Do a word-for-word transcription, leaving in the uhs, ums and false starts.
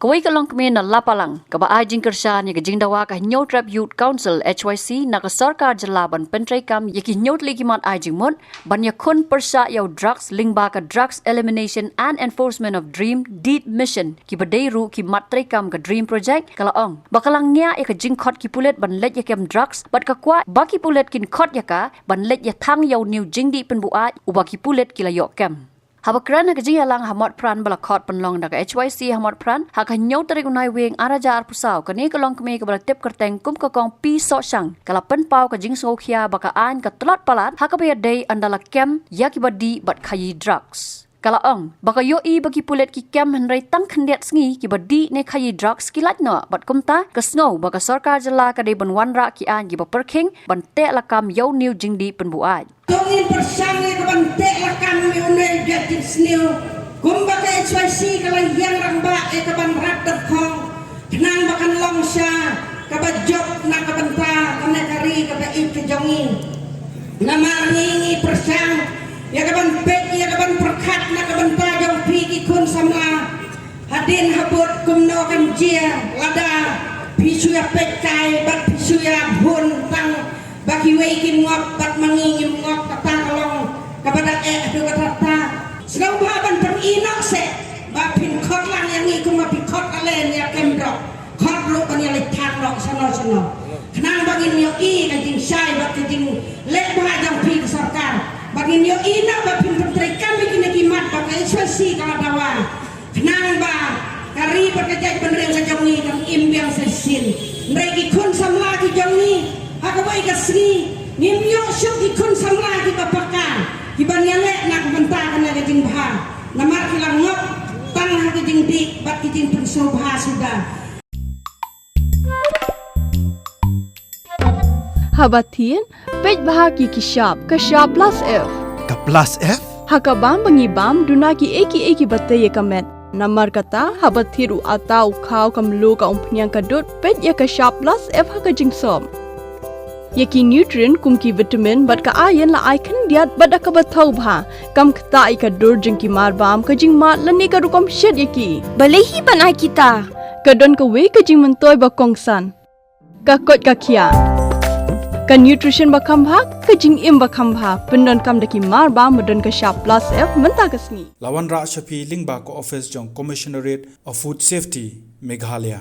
Kawei ka longkmie na Lapalang kaba ai jingkyrshan ïa ka jingdawa ka Hynñiewtrep Youth Council, H Y C, na ka sorkar jylla ban pyntreikam ïa ki hynñiew tylli ki mat ai jingmut ban ïakhun pyrshah ïa u drugs lyngba ka Drugs Elimination and Enforcement of DREAM, DEED Mission, kiba dei ruh ki mat treikam ka DREAM Project. Ka la ong ba ka la ngiah ïa ka jingkhot ki pulit ban leit ïa kem drugs bad ka kwah ba ki pulit kin khot ïa ka ban leit ïathang ïa une u jingdih pynbuaid uba ki pulit ki la ïoh kem. Haba kren ha ka jingïalang ha Motphran ba la khot pynlong da ka H Y C ha Motphran ha ka hynñiew tarik u Naiwieng ar hajar arphew saw, kane ka longkmie kaba la tip kyrteng kum ka Kong P Sohshang ka la pynpaw ka jingsngewkhia ba ka aiñ ka tlot palat ha kaba ïadei ynda la kem ïa kiba dih bad khaïi drugs. Ka la ong ba ka ïohi ba ki pulit ki kem hynrei tang khyndiat sngi kiba dih ne khaïi drugs ki lait noh bad kumta ka sngew ba ka sorkar jylla ka dei ban wanrah ki aiñ kiba pyrkhing ban teh lakam ïa une u jingdih pynbuaid. To ngin pyrshang ïa ka ban teh lakam ïa une u jait jingsniew. Kumba ka H Y C ka la ïeng rangbah ïa ka ban rat dap khong khnang ba kan long sha kaba jop na ka bynta kane ka ri kaba ïeit ka jong ngi. Namar ngi ngi pyrshang ïa ka ban peit ïa ka ban pyrkhat na ka bynta jong phi ki khun samla. Hadien habud kumno kan jia lada phi shu ïa peit kai bad phi shu ïa bun tang ba kiwei kin ngop bad ma ngi ngim ngop, kata ka long kaba da eh haduh katta. Sngewbha ban pyni noh seh ba phin khot lang ïa ngi kumba phi khot ka len ïa kem doh. Khot ruh ban ïa leit thang noh shano shano. Khnang ba ngin ïohi ka jingshai bad ka jingleh bha jong phi ka sorkar. Ba ngin ïohi noh ba phin pyntreikam ïa kine ki mat ba ka H Y C ka la dawa. Khnang ba ka ri bad ka jaitbynriew ka jong ngi kan im biang sa shisien. Hynrei ki khun samla ki jong ngi ha kawei ka sngi ngim ïoh shuh ki khun samla kiba paka kiban ïaleh na ka bynta kane ka jingbha. Namar ki la ngop tang ha ka jingdih bad ki jingpynsngewbha suda. Haba thied, peit bha ki ki shap, ka shap plus F. Ka plus F? Ha ka bam ba ngi bam, duna ki ei ki ei kiba tei ïa ka met. Namar kata, haba thied u atta, u khaw, ka mluh, ka umphniang, ka dud, peit ïa ka shap plus F ha ka jingsop. Ïa ki nutrient kum ki vitamin bad ka iron la ai khyndiat bad da kaba thaw bha. Kam ktah ïa ka dur jong ki mar bam, ka jingmad lane ka rukom shet ïa ki. Balei hi ban ai kita? Ka don kawei ka jingmyntoi ba kongsan. Ka koit ka khiah. Ka nutrition ba kham bha, ka jingim ba kham bha. Pyndonkam da ki mar bam ba don ka shap plus F mynta ka sngi. La wanrah sha phi lyngba ka office jong Commissionerate of Food Safety, Meghalaya.